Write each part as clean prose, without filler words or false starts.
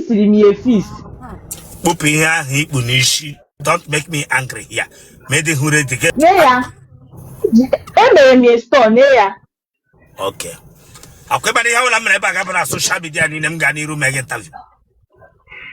Efixiri m ya efix. Kpụpụ ihe ahụ i kpu n'isi. Don't make me angry here. Ma ịdị hụ ready gị. Nye ya. Emere m ya install, nye ya. Okay. Akwa ebe na ihe ọbụla m mere ebe a ga-abụ na social media niile m gaa n'iru mee gị interview.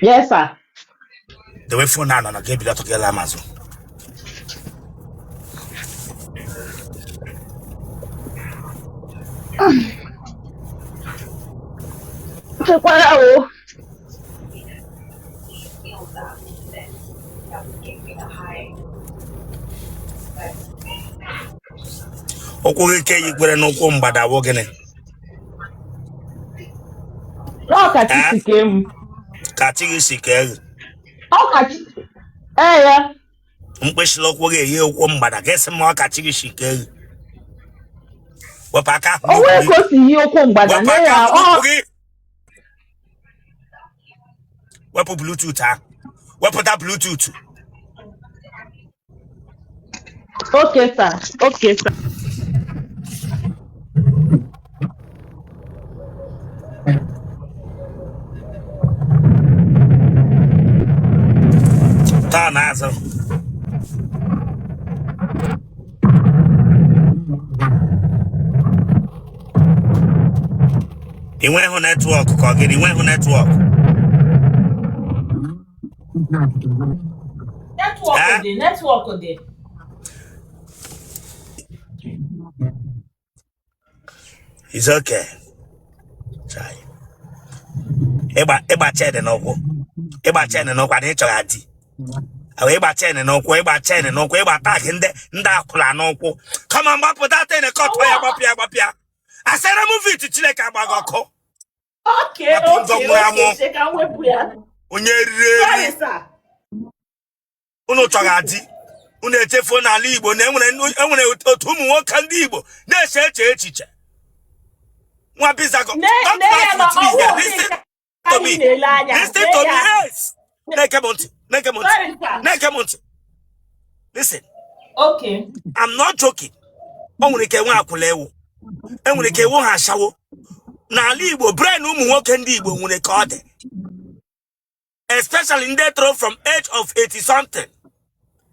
Yes, sir. Dewe phone a nọ na ga-ebido ọtọ gị laa m azụ. Chekwara o. Ụkwụ gị ke yikwere n'ụkwụ mgbada wụ gịnị? Ọ ka chi si kee m. Ka chi gị si kee gị. Ọ ka chi. Ee ya. Mkpịsịrị ụkwụ gị eyi ụkwụ mgbada gị sị m ọ ka chi gị si kee gị. Wepụ aka ahụ O nwee n'ukwu ka gị. o si yi ụkwụ mgbada Wepụ nye aka ya. ahụ Ọ n'ukwu gị. Wepụ bluetooth ahụ. Wepụta bluetooth. Okay, sir. Okay, sir. Taa n'azụ. Ị nweghị network ka ọ gịnị? Ị nweghị network? Network Eh? dị, network dị. It's okay. Chai. Ịgba chain n'ụkwụ. Ịgba chain n'ụkwụ adịghị chọrọ di. Awa ịgba chain n'ụkwụ, ịgba chain n'ụkwụ, ịgba tag ndị akwụla n'ụkwụ. Come on, gbapụta ten kọtụ ya gbapụ ya gbapụ ya. Asịrị m vit Chineke agbaghị ọkụ. Okay, Hapụ njọ okay, nwụrụ okay. anwụ. Che ka m wepụ ya. Onye riri eri. Sorry, sir. Unu chọrọ di. Unu echefuo n'ala Igbo na enwere otu ụmụ nwoke ndị Igbo na-eche eche echiche. Nwa bizago. Don't laugh with me here. Listen to me. Listen to me. Yes. Na-ege m ntị. Na-ege m ntị. Na-ege m ntị. Listen. Okay. I'm not joking. O nwere ike nwe akwụla ewu. Enwere ike ewu ha ashawo. N'ala Igbo, brain ụmụ nwoke ndị Igbo nwere ka ọ dị. Especially ndị toro from age of 80 something.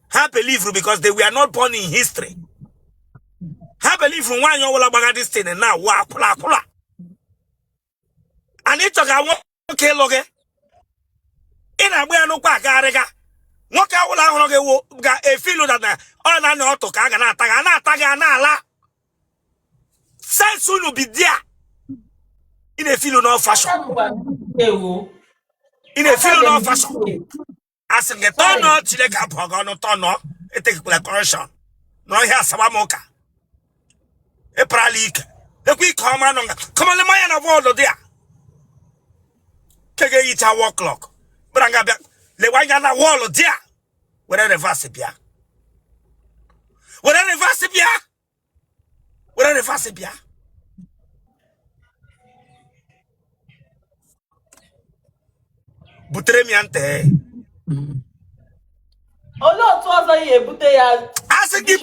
Ha believe because they were not born in history. Ha believe nwaanyị ọbụla gbaga this thing na awụ akwụla akwụla. And ị chọga nwoke ịlụ gị. Ị na-agba ya n'ụkwụ agagharịga. Nwoke ọbụla hụrụ gị wụ ga-efeelu na ọ na-anya ọtụ ka a ga na-ata gị a na-ata gị a na-ala. Sense unu bi there. Ị na-efeelu na ọ fashion. Ị na-efeelu na ọ fashion. Asị gị tọnọ Chineke abụọ gị ọnụ tọnọ etekikwala correction na ọhịa asawa m ụka ịparala ike ekwe ike ọma nọ nga kọmale mmanya na bọọlụ dị a ke ga-ehicha wall clock bịara nga bịa lewe anya na wall dị a were reverse bịa were reverse bịa were reverse bịa butere m ya ntị. Olee otu ọzọ ya ebute ya? Asị gị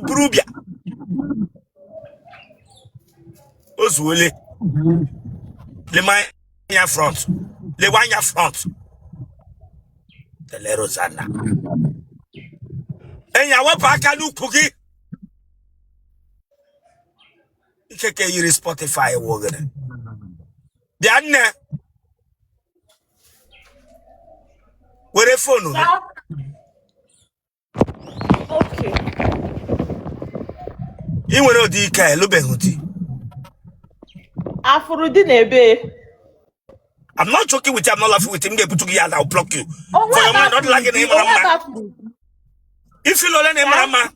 buru bịa o zuole. Lema anya front, lewe anya front. Tele Rosanna enya wepụ aka n'ukwu gị ikeke yiri Spotify wogere bịa nne were phone gị. Okay. Ị nwere ụdị ike a elubeghị di. Afụrụ di na ebe. I'm not joking with you, I'm not laughing with you. M ga-ebutu gị ya na I'll block you. For your mind, ọ dịla gị na ị mara mma. Ifeel ole na ị mara mma.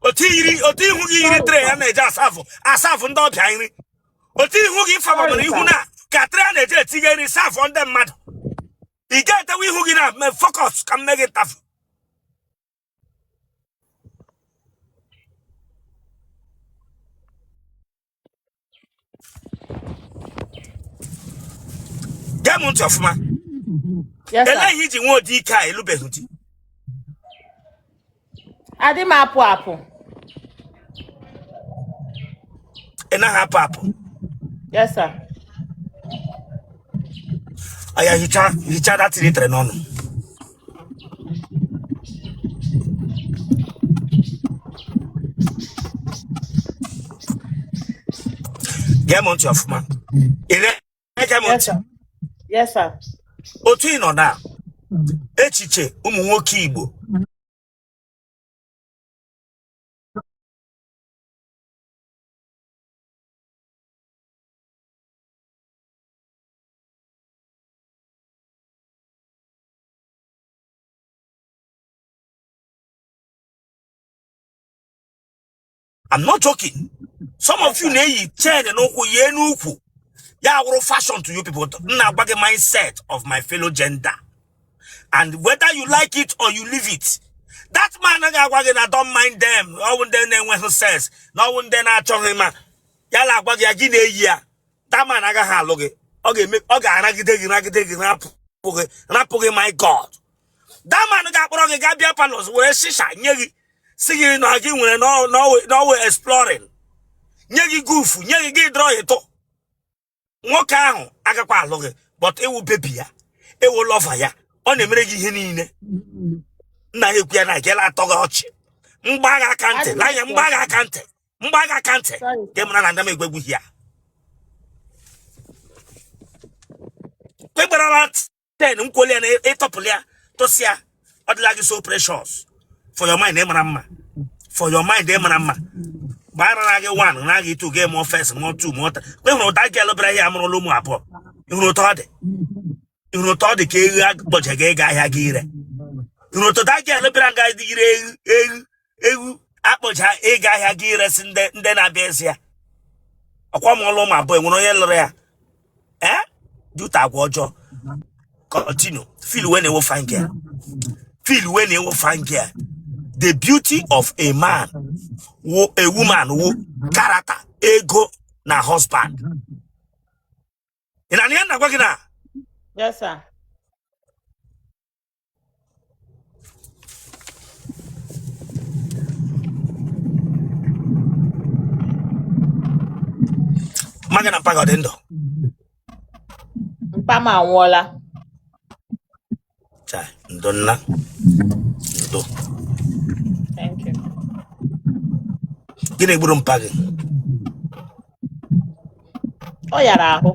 Otu yiri otu ihu gị yiri tray a na-eji aserve aserve ndị ọbịa nri. Otu ihu gị fabamara ihu na ka tray a na-eji etinye nri serve ndị mmadụ. Ị ga-etewe ihu gị na me focus ka m mee gị interview. Gee m ntị ọfụma. Yes, sir. Elee ihe iji nwee ụdị ike a elubeghị di? Adị m apụ apụ. Ị naghị apụ apụ? Yes, sir. Aya hichaa hichaa that thing i tere n'ọnụ. Gee m ntị ọfụma. Ị na-ege m Yes, ntị? sir. Yes, sir. Otu ị nọ na echiche ụmụ nwoke Igbo I'm not joking. Some of Yes, you sir. na-eyi chain n'ụkwụ yie n'ukwu ya wụrụ fashion to you people. M na-agwa gị mindset of my fellow gender. And whether you like it or you leave it, that man ga-agwa gị na don't mind them, ọ wụ ndị na-enweghị sense na ọ wụ ndị na-achọghị ma ya na-agwa gị ya gị na-eyi ya that man agaghị alụ gị ọ ga-eme ọ ga-aragide gị ragide gị rapụ gị rapụ gị my God that man ga-akpọrọ gị gaa beer parlours were shisha nye gị sị gị na gị nwere na ọ wụ exploring nye gị goof nye gị gị drọ ịtụ nwoke ahụ agakwa alụ gị but ị wụ baby ya ị wụ lover ya ọ na-emere gị ihe niile nna ya ekwu ya na gị atọ gị ọchị mgba gị aka ntị n'anya mgba gị aka ntị mgba gị aka ntị gị mara na ndị m egwegwughị ya kpegbarala ten nkwoli ya na ịtọpụrụ ya tụsịa ọ dịla gị so precious for your mind ị mara mma for your mind ị mara mma gbarara gị one na gị two gị mụọ first mụọ two mụọ three ị hụrụ that girl bịara ya amụrụla ụmụ abụọ ị hụrụ otu ọ dị ị hụrụ otu ọ dị ka ewu agbọje gị ịga ahịa gị ire ị hụrụ otu that girl bịara nga ire ewu ewu ewu akpọja ịga ahịa gị iresi ndị ndị na-abịa ezi ya ọkwa mụọla ụmụ abụọ enwere onye lụrụ ya eh due to agwa ọjọọ continue feel when ị wụ fine girl feel when ị wụ fine girl the beauty of a man wụ a woman wụ character ego na husband ị na ihe m na-agwa gị na Yes, sir. Mma gị na mpa gị ọ dị ndụ? Mpa m anwụọla. Chai, ndo nna ndo. Thank you. Gịnị gburu mpa gị? Ọ yara ahụ.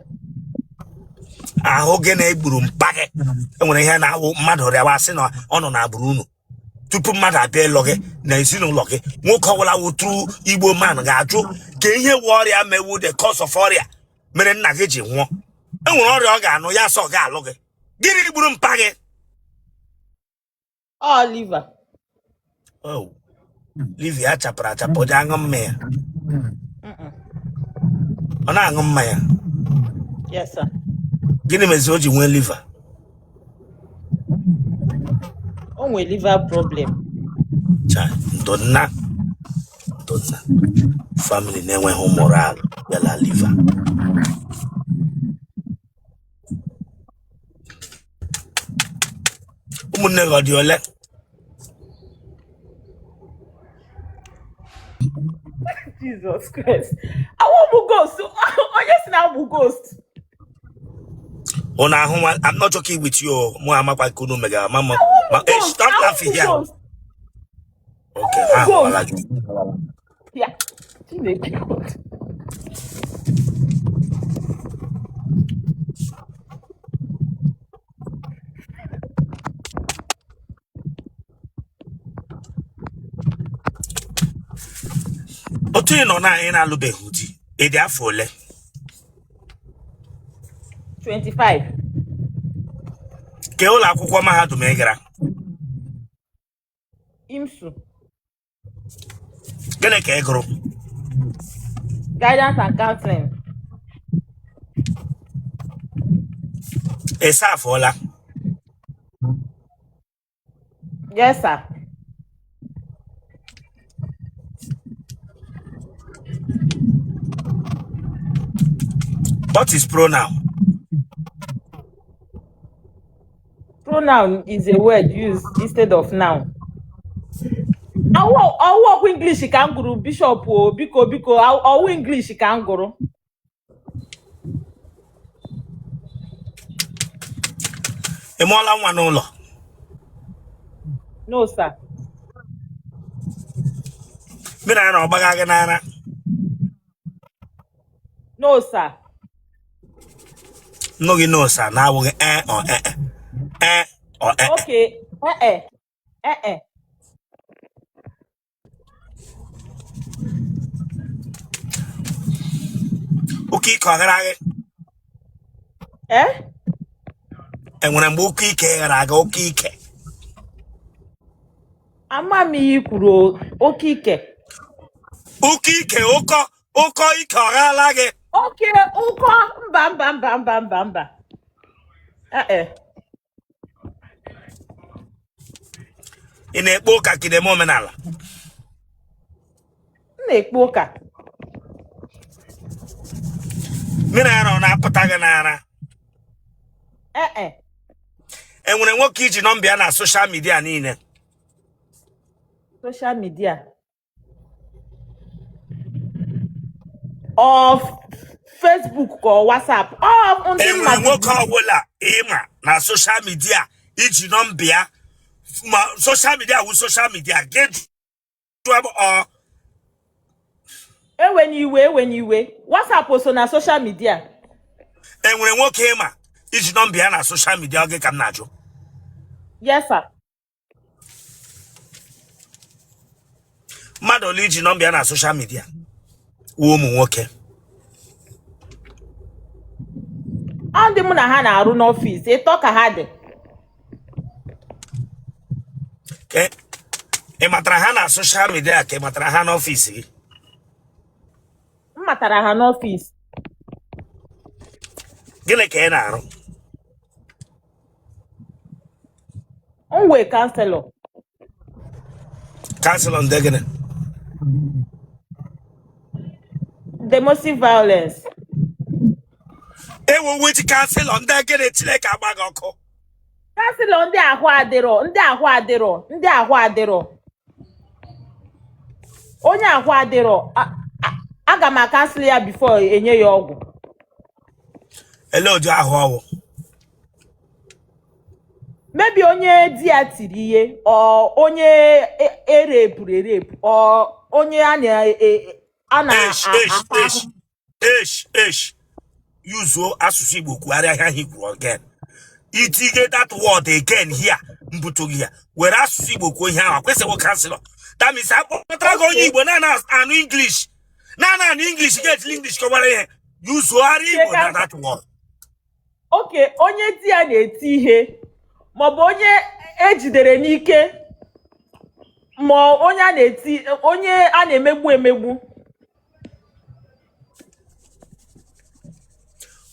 Ahụ gịnị gburu mpa gị? Enwere ihe na-awụ mmadụ rịawa sị na ọ nọ n'agbụrụ unu tupu mmadụ abịa ịlụ gị na ezinụlọ gị nwoke ọbụla wụ true Igbo man ga-ajụ ka ihe wụ ọrịa mewu the cause of ọrịa mere nna gị ji nwụọ enwere ọrịa ọ ga-anụ ya sọ ga-alụ gị gịnị gburu mpa gị? Ọ liver. Oh, liver ya chapụrụ achapụ ọ dị aṅụ mmanya? Ọ na-aṅụ mmanya? Yes, sir. Gịnị mezi o ji nwee liver? O nwee liver problem. Chai, ndo nna ndo nna family na-enweghị moral bịala liver. Ụmụnne gị ọ dị ole? Jesus Christ. Awụ bụ ghost. Onye si na abụ ghost. Ụnụ ahụ nwa I'm not joking with you o. Mụ amakwa nke unu megara ma ma ma eh, Ghost. stop Awụ laughing bụ here. ghost. Okay, Awụ ha ghost. ahụwala gị. Ya. Chineke. Otu ị nọ na anyị na-alụbeghị di, ị dị afọ ole? 25. Ke ụlọ akwụkwọ mahadum ị gara? IMSU. Gịnị ka ị gụrụ? Guidance and counseling. Ị serve-ụọla? Yes, sir. What is pronoun? Pronoun is a word used instead of noun. Ọwụ ọkwa English ka m gụrụ Bishop o biko biko ọwụ English ka m gụrụ. Ị mụọla nwa n'ụlọ? No, sir. Mmiri ara ọ gbaga gị n'ara? No, sir. Nụ gị no sir na-awụghị ee ọ ee ee ọ ee. Okay. Eh eh. Eh eh. Ụkọ ike ọ ghara gị? Eh? Enwere mgbe ụkọ ike ghara aga ụkọ ike? Ama m ihe i kwuru o. Oke ike. Ụkọ ike, ụkọ ụkọ ike ọ ghala gị? Oke ụkọ, mba mba mba mba mba mba. Eh eh. Ị na-ekpe ụka ka ị na-eme omenala? M na-ekpe ụka. Mmiri ara ọ na-apụta gị n'ara? Ee e. Enwere nwoke i ji nọmba ya na social media niile? Social media ọ Facebook ka ọ WhatsApp ọ ndị Enwere mmadụ nwoke ọbụla ị ma na social media i ji nọmba ya ma social media wụ social media gị jụọ m ọ? Ewena iwe, ewena iwe, WhatsApp o so na social media? Enwere nwoke ị ma i ji nọmba ya na social media, ọ gị ka m na-ajụ. Yes, sir. Mmadụ ole i ji nọmba ya na social media wụ ụmụ nwoke? Ọ ndị mụ na ha na-arụ n'ọfịs, ịtọ ka ha dị. Ị matara ha na social media ka ị matara ha n'ọfịs gị? M matara ha n'ọfịs. Gịnị ka ị na-arụ? M wụ counselor. Counselor ndị gịnị? Domestic violence. Ị wụ witch counselor ndị gịnị? Chineke agba gị ọkụ. Counselor ndị ahụ adịrọ, ndị ahụ adịrọ, ndị ahụ adịrọ, onye ahụ adịrọ, aga m a-counsel ya before enye ya ọgwụ. Ele ụdị ahụ ọ wụ? Maybe onye di ya tiri ihe, or onye erepụrụ erepụ, or onye a na a na Esh esh esh esh esh, yuzuo asụsụ Igbo kwugharịa ihe ahụ i kwuru again. I tige that word again here, m butu gị ya. Were asụsụ Igbo kwuo ihe ahụ. Akwesịghị counselor. That means akpọtara gị onye Igbo na anụ English, na anụ English, ga-ejili English kọwara ihe. Yuzuogharị Igbo na that word. Okay, onye di ya na-eti ihe, maọbụ onye ejidere n'ike, ma onye a na-eti, onye a na-emegbu emegbu.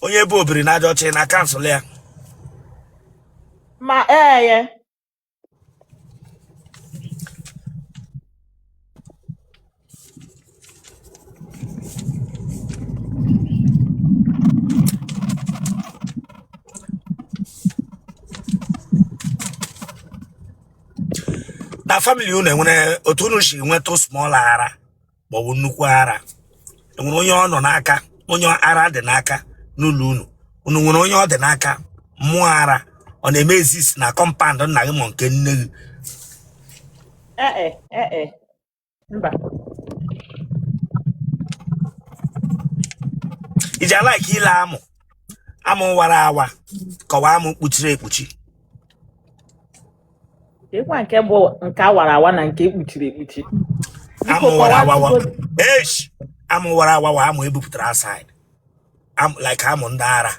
Onye bu obiri na aja ọcha, ị na-counsel ya? Ma ee. Na family unu, enwere otu unu si nweta small ara maọbụ nnukwu ara? Enwere onye ọ nọ n'aka, onye ara dị n'aka n'ụlọ unu? Unu nwere onye ọ dị n'aka, mmụọ ara ọ na-eme exist na compound nna gị ma nke nne gị? Ee e, mba. I ji a-like ile amụ, amụ wara awa kọwa amụ kpuchiri ekpuchi? Ịkwa nke bụ nke awara awa na nke ekpuchiri ekpuchi? Amụ wara awa, esh, amụ wara awa wa amụ ebupụtara outside, like amụ ndị ara,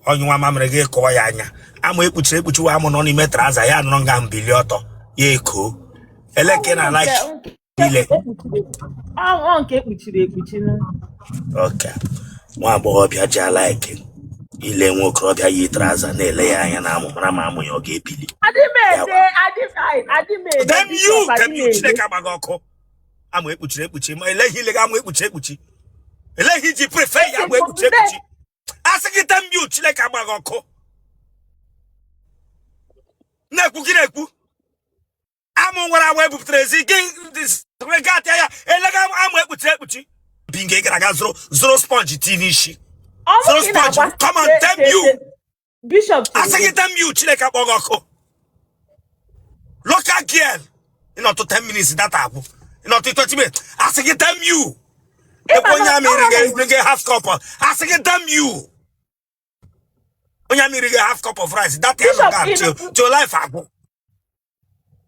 ọ nyụwa mamịrị gị kọọ ya anya. Amụ ekpuchiri ekpuchi wa amụ nọ n'ime trouser, ya nọrọ nga mbili ọtọ ya eko. Ele nke na like ile? Ọ nke ekpuchiri ekpuchi. Okay, nwa agbọghọbịa ji a-like ile nwa okorobịa yi trouser na-ele ya anya na amụ, mara ma amụ ya ọ ga-ebili. Damn you, damn you, Chineke agba gị ọkụ. Amụ ekpuchiri ekpuchi, ma eleghị ile gị amụ ekpuchi ekpuchi, eleghị iji prefer ya amụ ekpuchi ekpuchi. Asị gị damn you, Chineke agba gị ọkụ. Na-ekwu gị na-ekwu amụ nwere awa ebupụtara ezi gị gatịa ya elega amụ ekpuchiri ekpuchi bi nke ị gara aga zụrụ zụrụ sponge tii n'isi, zụrụ sponge. Come on, damn you. Bishop Asị chere gị damn you, Chineke akpọ gị ọkụ. Local girl, ịnọtụ 10 minutes data agwụ, ịnọtụ 20 minutes. Asị gị damn you. Ịma Ekwe onye na amị ọrụ rige half cup. Asị gị damn you. Onye amị rige half cup of rice, data ya nọ Bishop ga ị till life agwụ.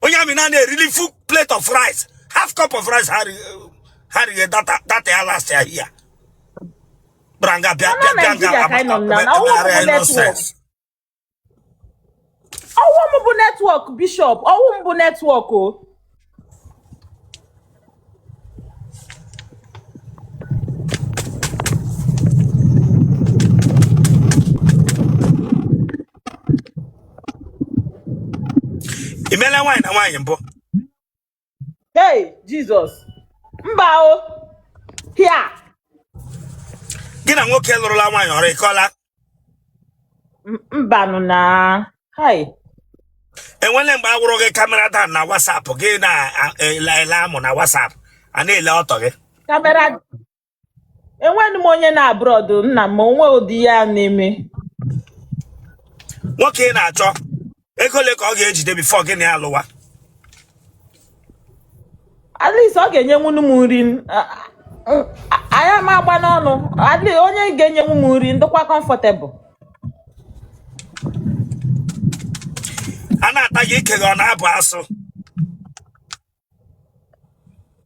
Onye amị na na-erili full plate of rice, half cup of rice, ha righe data ya last ya here. Branga bịa na bịa bịa Naijiria nga ka anyị nọ na ọwụ m emegharị bụ ya network. nonsense. Ọwụ m bụ network, Bishop, ọwụ m bụ network o. I meela nwaanyị na nwaanyị mbụ? Hey, Jesus, mba o, hia. Gị na nwoke lụrụla nwaanyị ọrụ ịkọla? Mbanụ na hai. Enwele mgbe awụrụ gị camera down na WhatsApp, gị na-ele ele amụ na WhatsApp, a na-ele ọtọ gị? Camera enweghị m onye na abroad nna m, onwe ụdị ya na-eme. Nwoke ị na-achọ, ego ole ka ọ ga-ejide before gị na ya alụwa? At least ọ ga-enyenwunu m nri, anya m agba n'ọnụ. At least onye ga-enyenwu m nri, ndụkwa comfortable. A na-ata gị, ike gị ọ na-abụ asụ?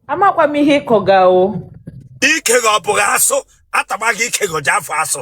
Amakwa m ihe ịkọga o. Ike gị ọ bụghị asụ? Atagba gị, ike gị o ji afụ asụ?